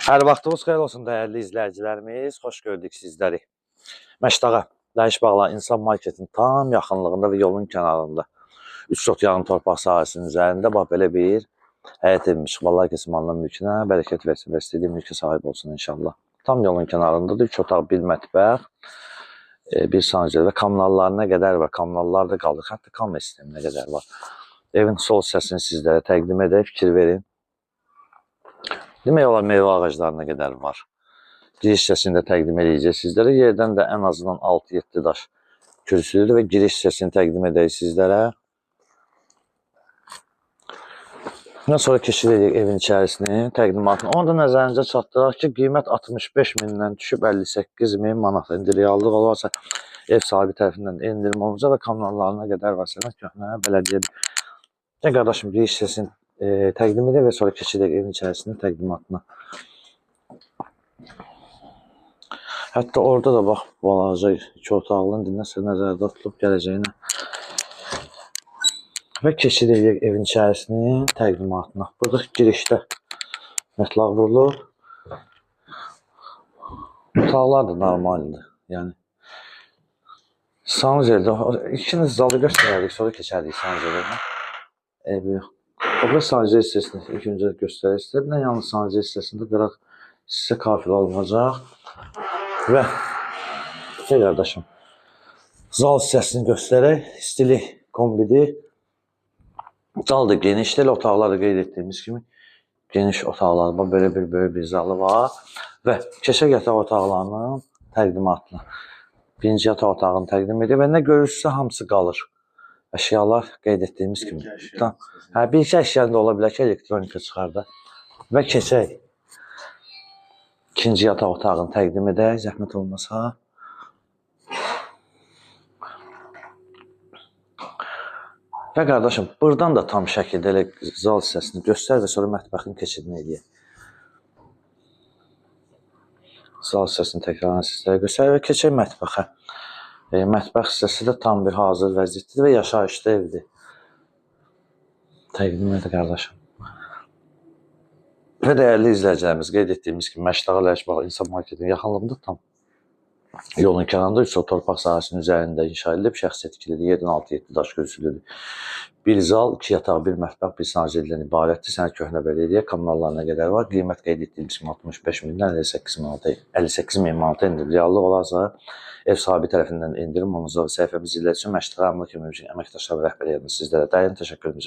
Hər vaxtınız xeyir olsun dəyərli izləyicilərimiz. Xoş gördük sizləri. Məşdağa, Ləyiş Bağlar İnsan Marketin tam yaxınlığında və yolun kənarında 3 sot yarım torpaq sahəsinin üzərində bax belə bir həyət evimiz. Vallahi ki, malına mülkünə bərəkət versin və istədiyi mülkə sahib olsun inşallah. Tam yolun kənarındadır. 3 otaq, bir mətbəx, bir sancı və kommunallarına qədər var. Kommunallar da qalır. Hətta kamera sisteminə qədər var. Evin sol hissəsini sizlərə təqdim edək, fikir verin. Demək olar meyvə ağaclarına qədər var. Giriş hissəsini də təqdim edəcək sizlərə. Yerdən də ən azından 6-7 daş kürsülüdür və giriş hissəsini təqdim edək sizlərə. Bundan sonra keçid edirik evin içərisini, təqdimatını. Onu da nəzərinizə çatdıraq ki, qiymət 65 mindən düşüb 58 min manat. İndi reallıq olarsa ev sahibi tərəfindən endirim olacaq və kommunallarına qədər var. Sənət köhnə bələdiyyə. Nə qardaşım, giriş hissəsini təqdim edək və sonra keçid edirik evin içərisinin təqdimatına. Hətta orada da bax, balaca iki otaqlı, indi nəsə nəzərdə tutulub gələcəyinə. Və keçid edirik evin içərisinin təqdimatına. Burada girişdə mətlaq vurulur. Otaqlar da normaldir. Yəni sanuzeldə ikimiz zalı göstərərdik, sonra keçərdik sanuzelə. Eybi yox. O sanuzel hissəsini ilk öncə göstərir sizə. Bir də yalnız sanuzel hissəsində qıraq hissə kafi olacaq. Və şey qardaşım, zal hissəsini göstərək. Stili kombidir. Zal da genişdir. Elə otaqlar da qeyd etdiyimiz kimi geniş otaqlar var. Belə bir böyük bir zalı var. Və keçək yataq otaqlarının təqdimatına. Birinci yataq otağını təqdim edir və nə görürsünüzsə hamısı qalır. Əşyalar qeyd etdiyimiz kimi. Hə, bir iki əşyanı da ola bilər ki, elektronika çıxar da. Və keçək. İkinci yataq otağını təqdim edək, zəhmət olmasa. Və qardaşım, buradan da tam şəkildə elə zal hissəsini göstər və sonra mətbəxin keçidini eləyək. Zal hissəsini təkrarən sizlərə göstər və keçək mətbəxə. Mətbəx hissəsi də tam bir hazır vəziyyətdir və yaşayışlı evdir. Təqdim edir qardaşım. Və dəyərli izləyicilərimiz, qeyd etdiyimiz kimi Məşdağa Ləyiş Bağ İnsan Marketinin yaxınlığında tam yolun kənarında 3 sot torpaq sahəsinin üzərində inşa edilib, şəxsi tikilidir, yerdən 6-7 daş kürsülüdür. Bir zal, iki yataq, bir mətbəx, bir sanuzeldən ibarətdir. Sənəd köhnə bələdiyyə, kommunallarına qədər var. Qiymət qeyd etdiyimiz kimi 65 mindən 58 min manata endirim. Reallıq olarsa ev sahibi tərəfindən endirim olunacaq. Səhifəmizi izlədiyiniz üçün Məşdağa Əmlak Mümkün əməkdaşlar və rəhbər heyətinin sizlərə dərin təşəkkürümüzü